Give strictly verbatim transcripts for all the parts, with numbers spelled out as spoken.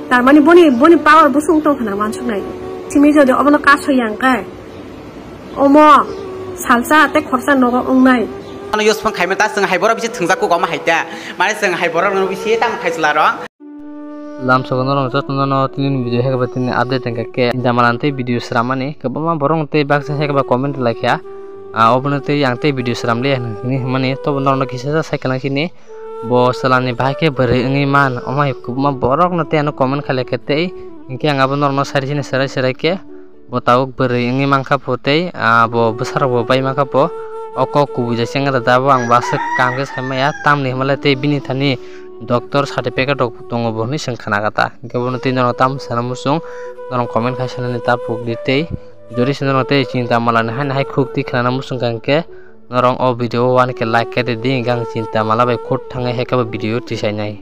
Tarmani boni, boni power busung tong khna wansuknai. Simi jodi obono kaso yang khe, omo salsa tei khorsa nogo wngnai. Ano use phone khaima ta chwng hai borok bisi thwngjak kok omo hai ta. Mane chwng hai borok no bisi tamo khai chwla rok. Lamsogo norok jotono no tini video hekba tini update hingka khe jamalani tei video sramani kwbangma borok tei baksa hekba comment laikha. Ah, obono tei ang tei video sram le hwnwi hwnmani tobo norokno kisa sa sai kwlangkhe ni. Bo chwlani bahai khe bwrwi wngwi man, omo hai kwbangma borokno tei ano comment khailai khe tei hinkhe ang abo norokno sari sini swrai swrai khe bo tabuk bwrwi wngwi mankha pho tei, ah, bo bwsarokbo bai mankha pho. O kok kubui jai chengya da bo ang bo aswk kaham khe sai maya, tamni hwnba le tei bini thani doctor certificate rok tongo bo hwnwi chwng khna kha ta. Hinkhe bono tei norok tamo sana muchung, norok comment khai sanani ta puk di tei jodi se norok tei chinta malani haino hai khuk twi khnana muchung kha hinkhe, norok o video o uanikhe like khe rwdi, hinkhe ang chinta mala bai khut thangwi hai khe bo video tisainai.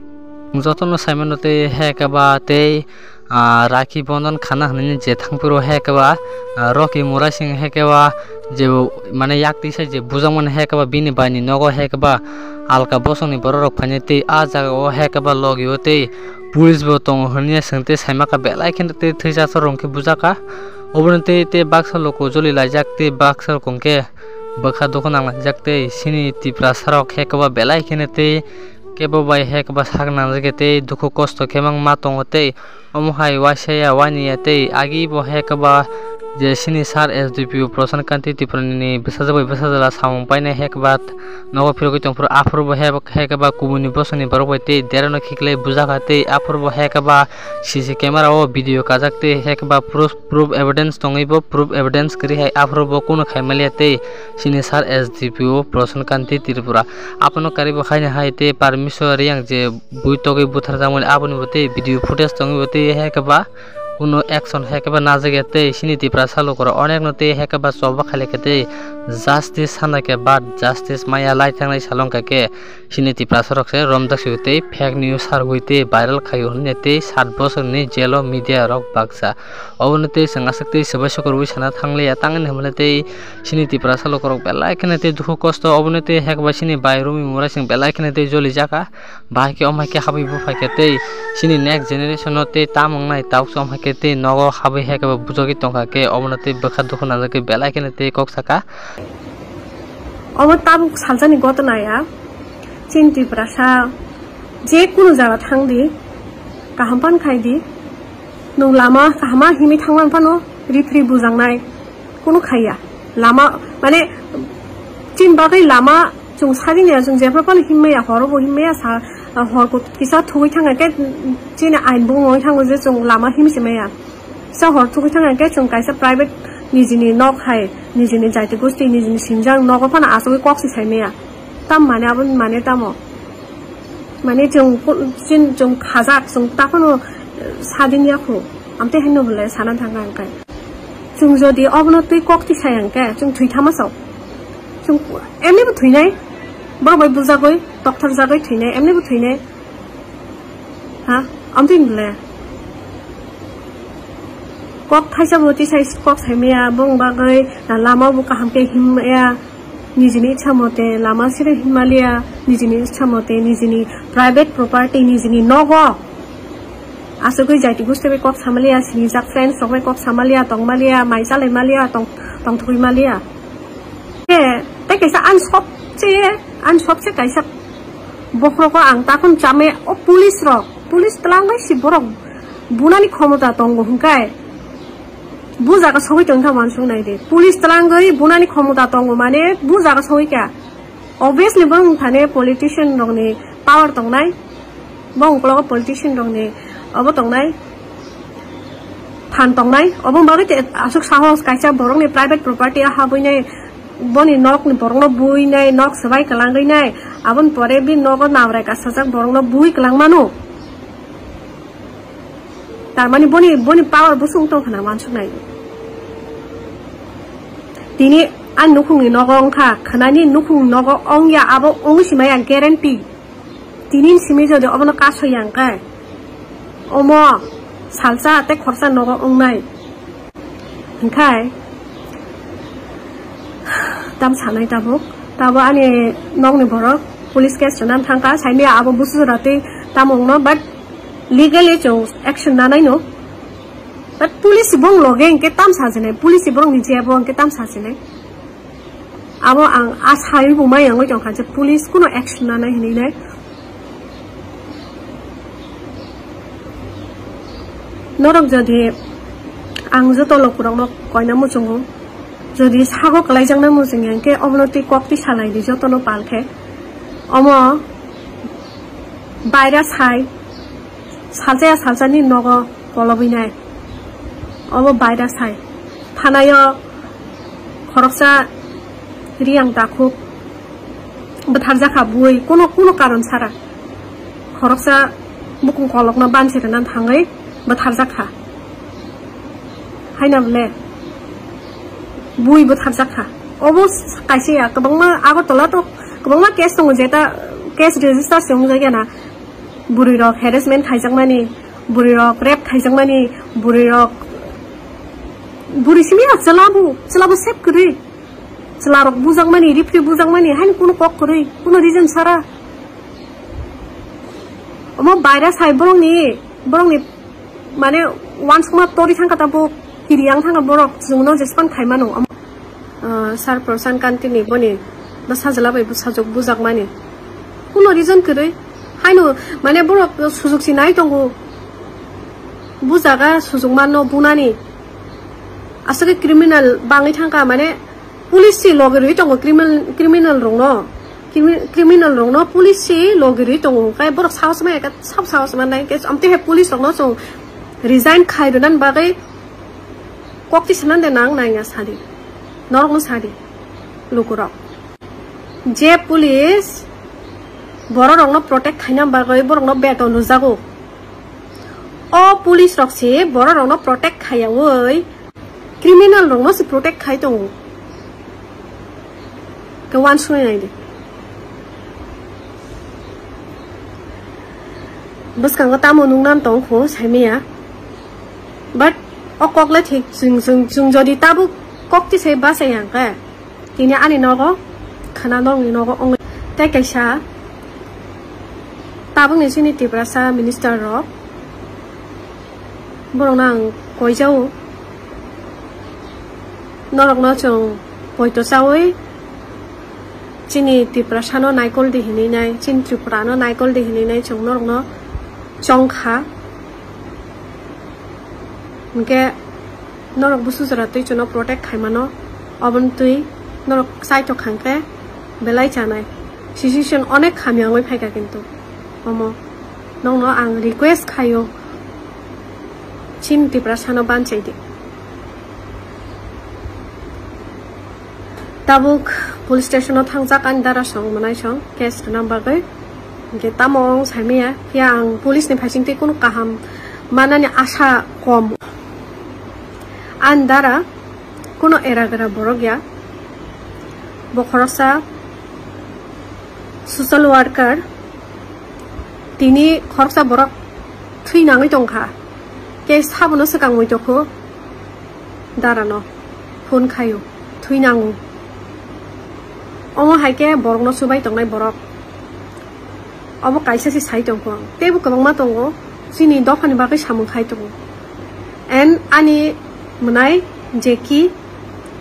Jotono saimano tei hai khe ba tei, ah, Rakhi Bondhon khana hwnwi je thangphuru hai khe ba, ah, Rocky Murasing hai khe ba je mane yak tisa je bujakmani hai khe ba bini baini nogo hai khe ba alka bosongni borok rok phainai tei ah jaga o hai khe ba logi o tei police bo tongo hwnwi swng tei saima kha belai kheno tei thwijathok rok khe bujak kha. Obono tei tei baksa loko joli laijak tei baksa rok hwnkhe bwkha dukhu nang laijak tei chini Tiprasa rok hai khe ba belai kheno tei kebo bai hai khe ba sak nangjak ya tei dukhu kosto khe ma tongo tei omo hai uaisa ya uani ya tei agi bo hai khe ba je chini sir S D P O Prasant Kanti Tripura ni bwsajwk bai bwsajwla samung painai hai khe ba nogo phirogwi tongphuru aphuru bo hai khe ba kubuni bosongni borok bai tei derano khiklai bujak kha tei aphuru bo hai khe ba C C camera o video kajak tei hai khe ba proof, proof evidence tongwi bo proof evidence kwrwi hai aphuru bo kunu khai maliya tei chini sir S D P O Prasant Kanti Tripura. Abono karwi bo haino hai tei permission riyang je bui togwi butharjakmani aboni bo tei video footage tongwi bo tei hai khe ba kunu action hai khe ba najak ya tei chini Tiprasa lukurok onekno tei hai khe ba choba khailai khe tei justice sana khe ba justice maya lai thangnai salong kha khe chini Tiprasa rok se romjak si tei fake news sargwi tei viral khaio hwnwi tei sat bosorni jail o media rok baksa. Obono tei chwng aswk tei swbai sokorwi sana thangliya, tangni hwnmale tei chini Tiprasa lukurok belai kheno tei dukhu kosto, obono tei hai khe ba chini bai Romi Murasing belai kheno tei joli jakha. Bahai khe omo hai khe habwi buphai khe tei chini next generation no tei tam wngnai, tabuk se omo hai khe tei nogo habwi hai khe bo bujogwi tongkha khe obono tei bwkha dukhu nangjagwi belai kheno tei kok sakha. Omo tabuk salsani gotona ya, chini Tiprasa je kunu jaga thangdi, kaham pan khaidi, nwng lama kahama himwi thangman phano rifri bujaknai kunu khaiya. Lama mane chini bagwi lama Chwng sagini ya, chwng jephru phano himmaya, horo bo himmaya, sa, hor kut-, kisa thugwi thangkha khe chini ain bumung wng thango je chwng lama himwi se maya. Kisa hor thugwi thangkha khe chwng kaisa private nijini nok hai, nijini jaiti gosti, nijini sinjak nogo phano achugwi kok se sai maya. Tam mane abo mane tamo? Mane chwng ku-, chin-, chwng khajak, chwng ta phano, eh, sadin ya khu. Amtwi haino belai sana thangkha hwnkhai. Chwng jodi obono twi kok tisai hwnkhe, chwng thwi thama sao. Chwng emni bo thwinai. Borok bai bujagwi, tokthar jagwi thwinai, emni bo thwinai. Ha? Amtwi hinle. Kok thaisa bo tisai kok saimaya, bong bagwi, na lama bo kaham khe himmaya. Nijini ichha mote lama sire himaliya, nijini ichha mote nijini private property, nijini nogo. Asugwi jaiti gusti bai kok samaliya, sinijak friends rok bai kok samaliya, tongmaliya, mai chalai maliya, tong, tongthogwi maliya. He, tei kaisa ani sobse, ani sobse kaisa bokhorogo ang takhon chamaya, o police rok, police twlang bai si borok bunani khomota tongo hwnkhai. Bu jaga sogwi tongkha wansuk nai di. Police twlangwi bunani khomota tongo mane bu jaga sogwi kha. Obviously bo wng thani politician rokni power tongnai. Bo wng kologo politician rokni obo tongnai. Phan tongnai. Obo wng bagwi te aswk sahos kaisa borokni private property o habwi nai, boni nokni borokno bui nai, nok swbai kwlangwi nai. Aboni pore bini nogo nabrai kasajak borokno bui kwlang mano. Tarmani boni, boni power busung tong khna wansuknai. Tini ani nukhungni nogo wngkha, khwnani nukhungni nogo wngya, abo wngwi si maya guarantee. Tini simi jodi obono kaso ya hwnkhe, omo salsa tei khorsa nogo wngnai. Hwnkhe tam sanai tabuk, tabo ani nokni borok police case rwna thangkha, saimaya abo busu jora tei tamo wngno, but Legally chwng action nanai no. But police bong loge hwnkhe tam sajinai, police borokni jebo hwnkhe tam sajinai. Abo ang a sai bo mai ang tongkha je police kuno action nanai hinwi nai. Norok jodi ang joto lokurokno koina muchungo, jodi sago kwlaijaknai muchungya hwnkhe obono twi kok twi salai di jotono pal khe. Omo baira sai, salsa ya salsa ni nogo kolobwi nai. Obo baira sai. Thanayo khoroksa Riyang Takhuk bwtharjakha bui, kuno, kuno karon sara. Khoroksa bukung kolokno bansi rwna thangwi bwtharjakha. Haina bole bui bwtharjakha. Obo kaisa ya, kwbangma Agartala to kwbangma case tongo, jeta case register se wngjakya na. Bwrwi rok harassment khaijakmani, bwrwi rok rape khaijakmani, bwrwi rok, bwrwi simi ya chwla bo, chwla bo sep kwrwi. Chwla rok bujakmani, ripri bujakmani, haini kuno kok kwrwi, kuno reason sara. Omo baira sai borokni, borokni mane wansukma tori thangkha tabuk, hiriyang thangkha borok, chwngno jespan khaimano. Ah, Sir Prasant Kanti ni boni bwsajwla bai bwsajwk bujakmani. Kuno reason kwrwi. Haino, mane, borok sujok si nai tongo. Bujaga sujok manno bunani. Aswk criminal bangwi thangkha, mane, police si logi rwi tongo criminal, criminal rokno. Crimi-, criminal rokno police si logi rwi tongo. Hwnkhe borok sahos maya khe, sab sahos mannai khe, amtwi hai police rokno chwng resign khai rwna bagwi kok tisa nang de nang nang ya sadi. Norokno sadi. Lukurok. Je police bororokno protect khaina bagwi borokno beton rwjago. O police rok se bororokno protect khaiyaui criminal rokno se protect khai tongo. Ke wansuknai nai di. Bwskango tamo nungnan tong kho, saimaya. But o kok le thik, chwng, chwng, chwng jodi tabuk kok tisai bachai yang khe, tini ani nogo khana nongni nogo ongwi. Tei kaisa tabukni chini Tiprasa minister rok, borokno ang koijao, norokno chwng poito chaui chini Tiprasano naikol di hinwi nai, chini Tripurano naikol di hinwi nai chwng norokno chongkha. Hwnkhe norok busu jora twi chwngno protect khaimano, oboni twi norok chaithok kha hwnkhe belai chanai. Situation onek hamya wngwi phaikha kintu. Omo nokno ang request khaio, chini Tiprasano banchai di. Tabuk police station o thangjak ani dara song, mwnai song case rwna bagwi. Hwnkhe tamo wng saimaya, phiya ang police ni phaising twi kunu kaham manani asa kom. Ani dara kunu era gra borok ya, bo khoroksa social worker, tini khoroksa borok thwi nangwi tongkha, khe sabono swkang muitokho. Darano phone khaio, thwi nango. Omo hai khe borokno chubai tongnai borok. Obo kaisa se sai tongkho ang. Teibo kwbangma tongo, chini dophani bagwi samung khai tongo. And ani mwnai Jackie,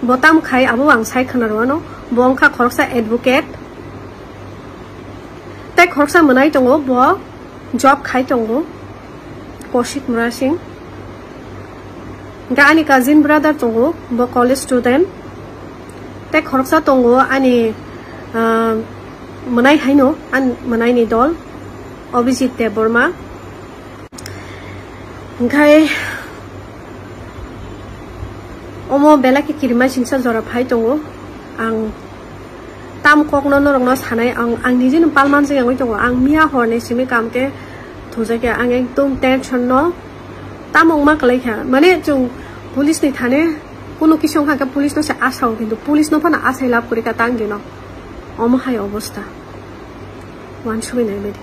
bo tam khai abo ang sai khna rwano. Bo wngkha khoroksa advocate. Tei khoroksa mwnai tongo, bo job khai tongo. Koshik Murasing. Hingke ani cousin brother tongo, bo college student. Tei khoroksa tongo ani, ah, mwnai haino, ani mwnai ni dol, Abhijit Debbarma. Hingke omo belai khe kirima singsa jora phai tongo. Ang tam kokno norokno sanai, ang, ang nijeno palman se wngwi tongo. Ang miya horni simi kam khe thujakya, ang ekdom tension no tam wngma kwlai kha. Mane chwng police ni thane kuno kisa wngkha khe police no se asao, kintu police no phano asai lab kwrwi kha tang dino. Omo hai obostha. Wansugwi nai baidi.